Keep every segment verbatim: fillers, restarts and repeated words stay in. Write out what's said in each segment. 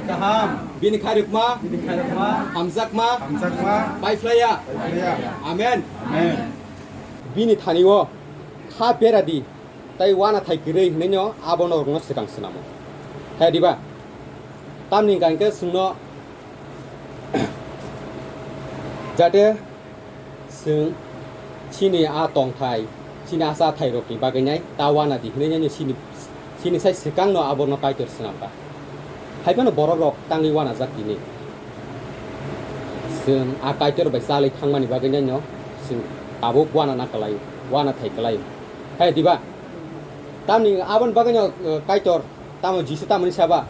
Kaham. Bini khairokma. Bini khairokma. Hamjakma. Hamjakma. Paiphlaiya. Paiphlaiya. Amen. Amen. Bini thani o kha bera di, tai wana thai kwrwi hinwi no abo norokno swkang swnamo. Hai diba? Tamni hwnkha hwnkhe chwngno jate chwng chini a tongthai, chini a chathairokni bagwi nai ta wana di hinwi nai chini, chini sai swkangno abono Kaitor swnamkha. Hai phano borokrok tangwi wanajak tini. Chwng a Kaitor bai chalwi thangmani bagwi nai no chwng tabuk wana na kwlai, wana thai kwlai. Hai diba? Tamni aboni bagwi no, uh, Kaitor, tamo Jisu tamoni saba,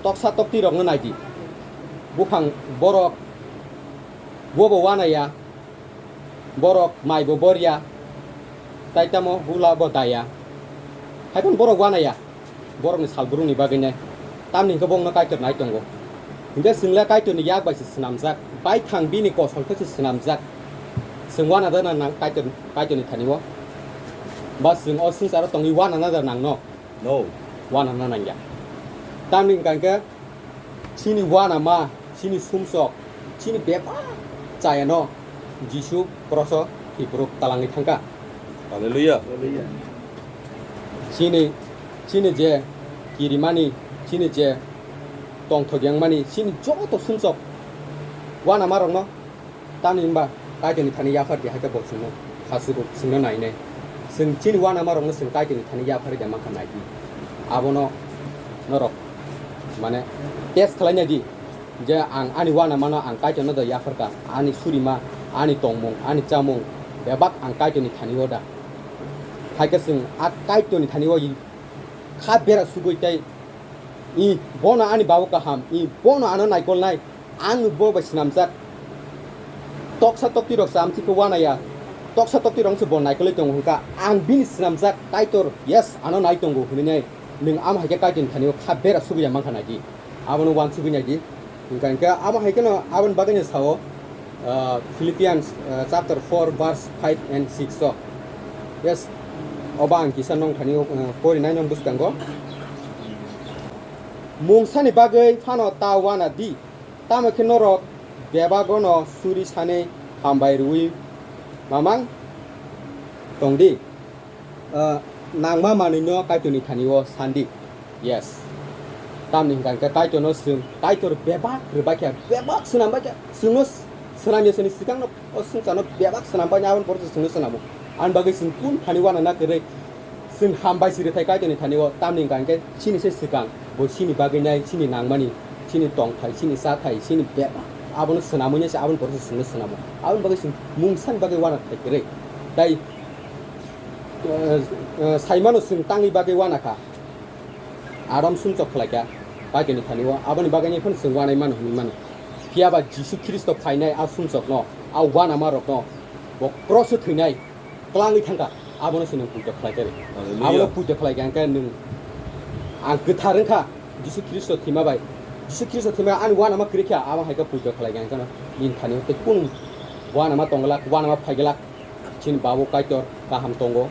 toksa tokti rokno nai di. Buphang borok, bo bo wana ya, borok mai bo bor ya, tai tamo hula bo da ya. Hai phano borok wana ya, borokni sal brumni bagwi nai. Tamni hwnkhe bongno Kaitor nai tongo. Hwnkhe chwng le Kaitorni yak bai se swnamjak, baithang bini kosol khe se swnamjak. Chwng wana da na nang Kaitor, Kaitorni thani o? Ba chwng o swngcharo tongwi wana na da nang no? No. Wana na nang ya. Tamni hwnkha hwnkhe chini wanama, chini sumsok, chini bebak chayano Jisu kroso kiphilwi talangwi thangkha. Hallelujah. Chini, chini je kirimani, chini je tongthok yangmani, chini joto sumsok wanamarokno tamni hwnba Kaitorni thani yaphar di hai khe bo chwngno khasugo, chwngno nainai. Chwng chini wanamarokno chwng Kaitorni thani yaphar di mankha nai di. Abono norok mane test khlai nai di. Je ang ani wanamano ang Kaitorno da yapharkha, ani surima, ani tongmung, ani chamung, bebak ang Kaitorni thani o da. Hai khe chwng a Kaitorni thani o i kha bera sugwi tei i bono ani babu kaham, i bono ano naikolnai, ang bo bai swnamjak. Toksa tokti rok se amtwi khe wanaya, toksa tokti rok se bo naikolwi tongo hwnkha, ang bini swnamjak Kaitor, yes, ano nai tongo hwnwi nai nwng ama hai khe Kaitorni thani o kha bera sugwi ya mankha nai di. Abono uansugwi nai di. Hwnkha hwnkhe abo hai kheno aboni bagwino sao, ah, Philippians, ah, chapter four, verse five and six o. Yes, obo ang kisa nong thani, ah, porinai nong bwskango. Mungsani bagwi phano ta wana di, tamo khe norok bebagono suri sanwi hambai rwui mamang tong di. Ah, nangma manwino Kaitorni thani o sandi. Yes. Tamni hwnkha hwnkhe Kaitorno chwng, Kaitor bebak rwbaikha, bebak swnambaikha. Chwngno s-, swnamya sini swkangno o swngcharno bebak swnambaikha, aboni pore se chwngno swnamo. Ani bagwi chwng kun thani uanana kwrwi chwng hambai si rwthai Kaitorni thani o. Tamni hwnkha hwnkhe chini se swkang, bo chini bagwi nai, chini nangmani, chini tongthai, chini chathai, chini bebak, abono swnamwi nai se, aboni pore se chwngno swnamo. Aboni bagwi chwng mungsani bagwi uana thai kwrwi. Tai, eh, eh, saimano chwng tangwi bagwi uana kha. Arom sumsok khlaikha Kaitorni thani o, aboni bagwi phano chwng uanai mano hwnwi mano. Phiya ba Jisu Khristo phainai a sumsokno, a uanamarokno bo cross o thwinai, klangwi thangkha, abono se nwng puito khlai khe. Hallelujah. Abono puito khlai khe, hwnkhe nwng, ang kwthar wngkha Jisu Khristo thwima bai. Jisu Khristo thwima ani uanama kwrwi kha, abo hai khe puito khlai khe, hwnkhe nini thani o tei kunu uanama tong glak, uanama phai glak, chini Babu Kaitor kaham tongo.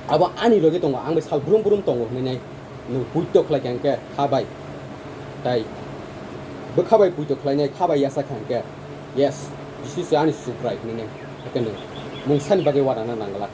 Abo ani logi tongo, ang bai sal brum brum tongo hwnwi nai. Nwng puito khlai kha hwnkhe kha bai. Tai bwkha bai puito khlainai kha bai yasa kha hwnkhe, yes, Jisu se ani Subrai hwnwi nai. Hakhe nwng mungsani bagwi uanana nang glak.